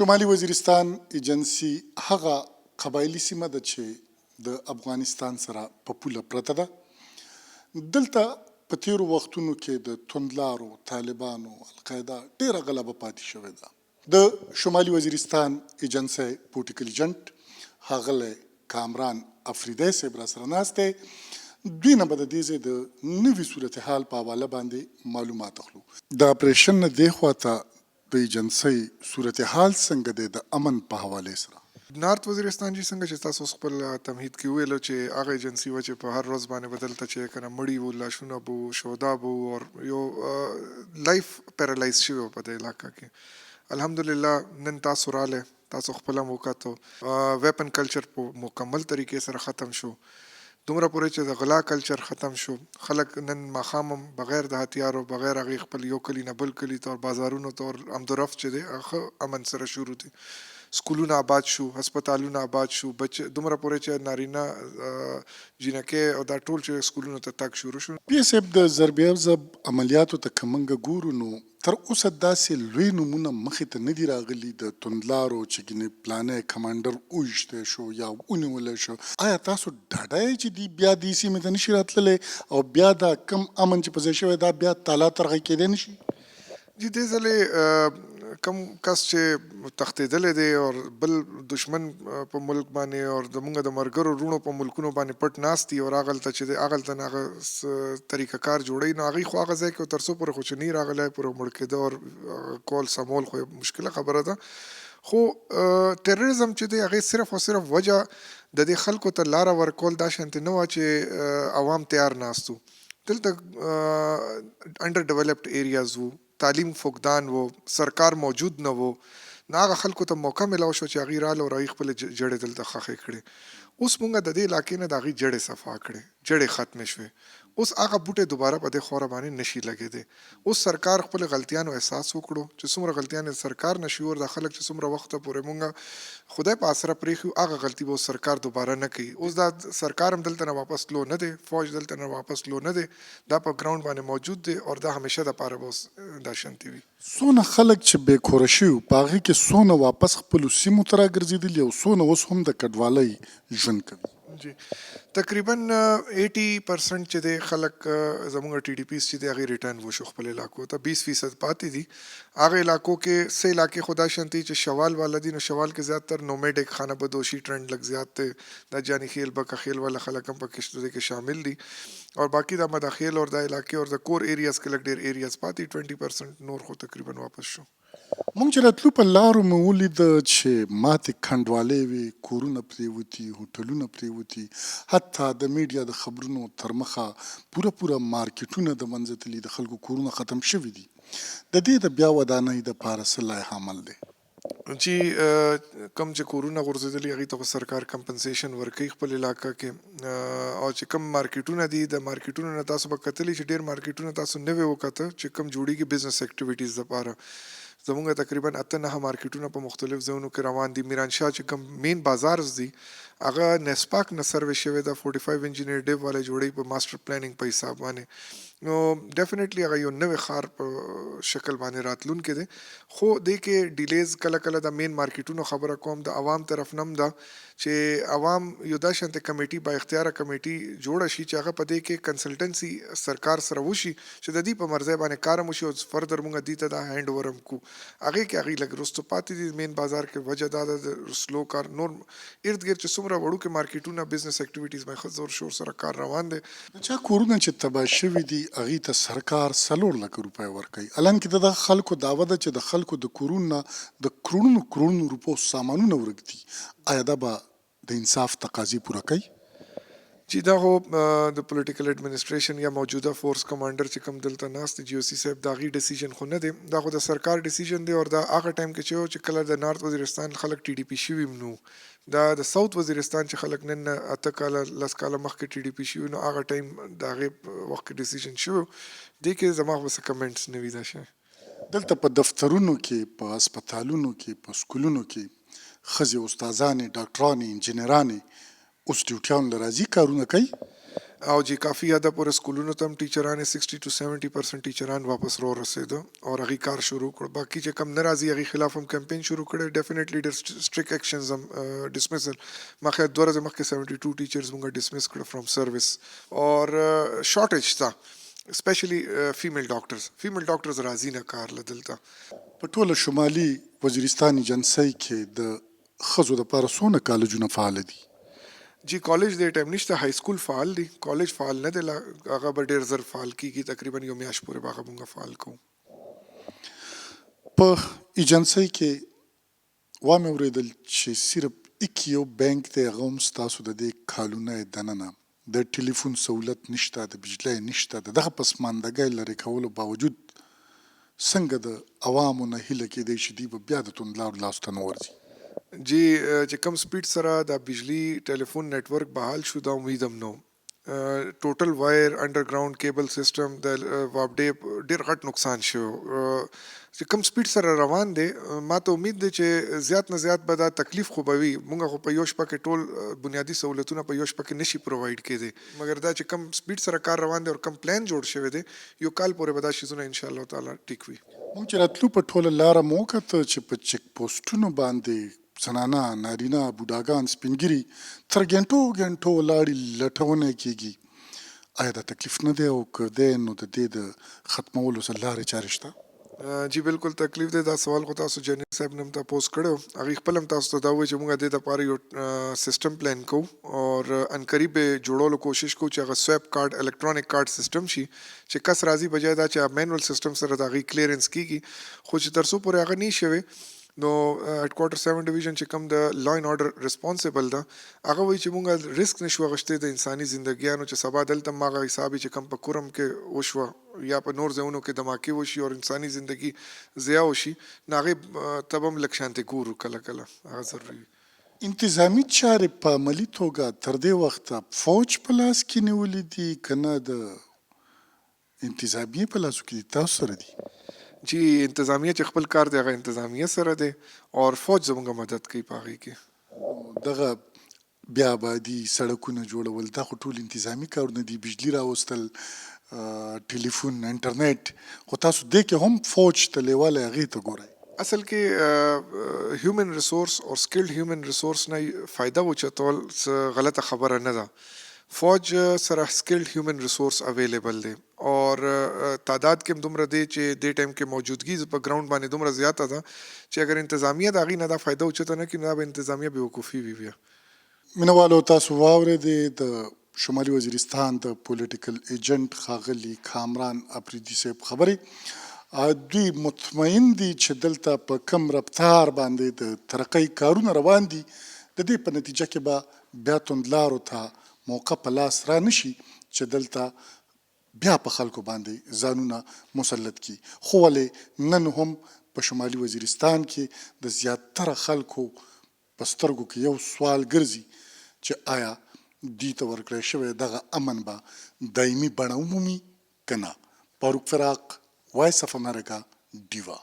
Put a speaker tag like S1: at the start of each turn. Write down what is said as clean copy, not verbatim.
S1: شمالي وزیرستان ایجنسي هغه قبایلي سیمه ده چې د افغانستان سره په پوله پرته ده. دلته په تېرو وختونو کې د توندلارو طالبانو، القاعده ډېره غلبه پاتې شوې ده. د شمالي وزیرستان ایجنسۍ پوټیکل ایجنټ ښاغلی کامران افریدی صاحب راسره ناست دی، دوی نه به د دې ځای د نوي صورتحال په حواله باندې معلومات اخلو. د اپریشن نه دې خوا ته د ایجنسۍ صورتحال څنګه دی د امن په حوالې سره؟
S2: نارت وزیرستان جی څنګه چې تاسو اوس خپل تمهید کې وویل چې هغه ایجنسي وه چې په هر ورځ باندې به دلته چې کنه مړي وو، لاشونه به وو، شهدا به وو او یو لایف پیرالایز شوی و په دې علاقه کې. الحمدلله نن تاسو رالی، تاسو خپله هم وکتو، ویپن کلچر په مکمل طریقې سره ختم شو، دومره پورې چې د غلا کلچر ختم شو، خلک نن ماښام هم بغیر د هتیارو بغیر هغې خپل یو کلي نه بل کلي ته او بازارونو ته او امدورفت چې دی هغه ښه امن سره شروع دی، سکولونه آباد شو، هسپتالونه آباد شو، بچ دومره پورې چې نارینه جینکۍ او دا ټول چې سکولونو ته تګ شروع شو.
S1: پی صاحب د ضرب عضب عملیاتو ته که مونږ ګورو نو تر اوسه داسې لوی نومونه مخې ته نه دي راغلي د توندلارو چې ګنې پلانی کمانډر وویشتی شو یا ونیول شو، ایا تاسو ډاډه یئ چې دوی بیا دې سیمې ته نه شي راتللی او بیا دا کوم امن چې په ځای شوی دا بیا تالا ترغه کېدی نه شي؟
S2: جی دې ځلې کوم کس چې تښتېدلی دی او بل دشمن په ملک باندې او زمونږ د مرګرو روڼو په ملکونو باندې پټ ناست دي او راغلته چې دی هغلته نه هغه طریقه کار جوړوي نو هغوی خو هغه ځای کې تر څو پورې خو چې نه راغلی پورې مړ کېده او کول سمول خو مشکله خبره ده خو تروریزم چې دی هغې صرف او صرف وجه د دې خلکو ته لاره ورکول دا شانتې نه وه چې عوام تیار ناست وو. دلته انډر ډیولپډ ایریاز وو، تعلیم فقدان وو، سرکار موجود نه وو، نو هغه خلکو ته موقع ملاو شوه چې هغوی راله او هغوی خپلې جړې دلته ښخې کړې. اوس مونږ د دې علاقې نه د هغوی جړې صفا کړې، جړې ختمې شوې، اوس هغه بوټی دوباره په دې خاوره باندې نه شي لګېدی. اوس سرکار خپلې غلطیانو احساس وکړو چې څومره غلطیانې د سرکار نه شوي اور دا خلک چې څومره وخته پورې مونږ خدای په آسره پریښي وو هغه غلطي به اوس سرکار دوباره نه کوي. اوس دا سرکار هم دلته نه واپس تلو نه دی، فوج دلته نه واپس تلو نه دی، دا په ګراونډ باندې موجود دی اور دا همیشه د پاره به اوس دا شنتې وي.
S1: څونه خلک چې بې کوره شوي وو په هغې کې څونه واپس خپلو سیمو ته راګرځېدلي او څونه اوس هم د کډوالۍ ژوند کوي؟
S2: جی تقریبا 80 پرسنټ چې دی خلک زمونږ ټي ډي پیز چې دی هغه ریټرن وشو خپل علاقو ته، 20 فیصد پاتې دي هغه علاقو کې. څه علاقې خدا شانتي چې شوال والا دي، نو شوال کې زیات تر نومیډک خانه بدوشي ټرند لږ زیات دی، دا جاني خیل بکه خیل والا خلک هم پکې دې کې شامل دي او باقي دا مداخیل او دا علاقې او د کور ایریاز کې لږ ډیر ایریاز پاتې، 20 پرسنټ، نور خو تقریبا واپس شو.
S1: مونږ چې راتلو په لارو مو ولید چې ماتې کنډوالې وې، کورونه پرېوتي، هوټلونه پرېوتي، حتی د میډیا د خبرونو تر مخه پوره پوره مارکیټونه د منځه تللي، د خلکو کورونه ختم شوي دي. د دې د بیا ودانۍ دپاره څه لایحه عمل دی؟
S2: چې کوم چې کورونه غورځېدلي هغوی ته خو سرکار کمپنسیشن ورکوي خپل علاقه کې، او چې کوم مارکیټونه دي، د مارکیټونو نه تاسو به کتلی چې ډېر مارکیټونه تاسو نوې وکته چې کوم جوړیږي بزنس اکټیویټیز لپاره. زمونږ تقریبا 8 9 مارکیټونه په مختلف ځایونو کې روان دي. میرانشاه چې کوم مین بازارز دي هغه نیسپاک نه سروې شوی ده، 45 انجینیر ډیب والا جوړوي په ماستر پلانینګ په حساب باندې، نو ډیفینیټلی هغه یو نوی ښار په شکل باندې راتلونکی دی، خو دې کې ډیلیز کله کله، د مین مارکیټونو خبره کوم، د عوام طرف نه هم ده چې عوام یو دا شانته کمیټي، با اختیاره کمیټي جوړه شي چې هغه په دې کې کنسلټنسي سرکار سره وشي چې د دې په مرضی باندې کار هم وشي او فردر مونږ دې ته دا هینډ اوور هم کو. هغې کې هغوی لږ وروسته پاتې دي مین بازار کې، وجه دا ده د سلو کار. نور ارد ګرد چې څومره وړوکې مارکیټونه، بزنس اکټیویټیز باندې ښه زور شور سره کار روان دی.
S1: د چا کورونه چې تباه شوي دي هغوی ته سرکار 4 لکه روپۍ ورکوي، حالانکه د دغه خلکو دعوه ده چې د خلکو د کورونو نه د کروړونو کروړونو روپو سامانونه ورک دي، ایا دا به د انصاف تقاضې پوره کوي؟
S2: جی دا خو د پولیټیکل اډمنسټریشن یا موجوده فورس کمانډر چې کوم دلته ناست دی، جی او سی صاحب، د هغې ډیسیژن خو نه دی، دا خو د سرکار ډیسیژن دی. او دا هغه ټایم کې چې چې کله د نارت وزیرستان خلک ټي ډي پي شوي هم نو، دا د ساوت وزیرستان چې خلک نن نه 8 کاله 10 کاله مخکې ټي ډي پي شوي، نو هغه ټایم د هغې وخت کې ډیسیژن شوی. دې کې زما خو څه کمنټس نه وي دا شی.
S1: دلته په دفترونو کې، په هسپتالونو کې، په سکولونو کې ښځې استادانې، ډاکټرانې، انجینرانې اوس ډیوټیانو له راځي، کارونه کوي؟
S2: او جی کافی حده پورې سکولونو ته هم ټیچرانې سکسټي ټو سیونټي پرسنټ ټیچران واپس رورسیده او هغوی کار شروع کړو باقی چې کوم نه راځي هغوی خلاف هم کمپین شروع کړی ډیفینیټلی ډیر سټریک ایکشنز هم ډسمسل ما خیال دوه ورځې مخکې 72 ټیچرز مونږ ډسمس کړو فرام سروس اور شارټیج شته سپیشلی فیمیل ډاکټرز فیمیل ډاکټرز راځي نه کار له دلته.
S1: په ټوله شمالي وزیرستان ایجنسۍ کې د ښځو لپاره څونه کالجونه فعال دي؟
S2: جی کالج دې ټایم نشته های سکول فعال دي کالج فعال نه دی لا هغه به ډیر زر فعال کیږي تقریبا یو میاشت پورې به هغه مونږ فعال کوو.
S1: په ایجنسۍ کې وامې اوریدل چې صرف ایک یو بینک دی هغه هم ستاسو د دې کالونۍ دننه د ټیلیفون سهولت نشته، د بجلۍ نشته، د دغه پسماندګۍ لرې کولو باوجود څنګه د عوامو نه هیله کیدای شي دوی به بیا د توندلارو لاس ته نه ورځي؟
S2: جی چې کوم سپیډ سره دا بجلی ټیلیفون نیټورک بحال شو دا امید هم نه وو ټوټل وایر انډر ګراونډ کیبل سیستم د واپډې ډیر غټ نقصان شو چې کوم سپیډ سره روان دی ماته امید دی چې زیات نه زیات به دا تکلیف خو به وي مونږ خو په یو شپه کې ټول بنیادي سهولتونه په یو شپه کې نشي پرووایډ کیدی مګر دا چې کوم سپیډ سره کار روان دی او کوم پلان جوړ شوی دی یو کال پورې به دا شیزونه ان شاء الله تعالی ټیک وي.
S1: مونږ چې راتلو په ټوله لاره مو وکتل چې په چیک پوسټونو باندې زنانه، نارینه، بوډاګان، سپین ږیري تر ګنټو ګنټو ولاړي لټونه یې کیږي، ایا دا تکلیف نه دی او که دی نو د دې د ختمولو څه لارې چارې شته؟
S2: جی بلکل تکلیف دی دا سوال خو تاسو جنرال صاحب نه هم تپوس کړی وو هغوی خپله هم تاسو ته دا وویل چې موږ دې لپاره یو سیستم پلان کوو او عنقریب به یې جوړولو کوشش کوو چې هغه سویپ کارت الکترونیک کارت سیستم شي چې کس راځي بجای دا چې مینول سیستم سره د هغوی کلیرنس کیږي خو چې تر څو پورې هغه نه شوی نو هیډ کوارټر 7 ډویژن چې کوم د لا اینډ آرډر ریسپانسیبل ده هغه وایي چې مونږ ریسک نشو اخیستی د انساني زندګیانو چې سبا دلته هم هغه حساب چې کوم په کورم کې وشوه یا په نور ځایونو کې دماکې وشي او انساني زندګي ضیاع وشي نو هغې ته به هم لږ شانتې ګورو کله کله هغه ضروري وي.
S1: انتظامي چارې په عملي توګه تر دې وخته فوج په لاس کې نیولې دي که نه د انتظامیې په لاسو کې دي تاسو سره دي.
S2: جی انتظامیه چې خپل کار دی هغه انتظامیه سره دی اور فوج زمونږ مدد کوي په هغې کې.
S1: نو دغه بیا ابادي، سړکونه جوړول دا خو ټول انتظامي کارونه دي، بجلي راوستل، ټیلیفون، انټرنیټ خو تاسو دې کې هم فوج ته لیواله هغې ته ګورئ.
S2: اصل کې هیومن ریسورس اور سکلډ هیومن ریسورس نه فایده اوچتول څه غلطه خبره نه ده. فوج سره سکلډ هیومن ریسورس اویلیبل دی اور تعداد کې هم دومره دی چې دې ټایم کې موجودګي په ګراوند باندې دومره زیاته ده چې اګر انتظامیه د هغې نه دا فایده اوچته نه کړي نو دا به انتظامیه بې وقوفي وي بیا.
S1: مینه والو تاسو واورېدې د شمالي وزیرستان د پولیټیکل ایجنټ ښاغلي کامران اپریدي صاحب خبرې. دوی مطمئن دي چې دلته په کوم رفتار باندې د ترقۍ کارونه روان دي د دې په نتیجه کې به بیا توندلارو ته موقع په لاس را نه شي چې دلته بیا په خلکو باندې ځانونه مسلط کړي خو ولې نن هم په شمالي وزیرستان کې د زیاتره خلکو په سترګو کې یو سوال ګرځي چې ایا دوی ته ورکړی شوی دغه امن به دایمي بڼه ومومي که نه؟ فاروق فراق، وایس اف امریکا، ډیوه.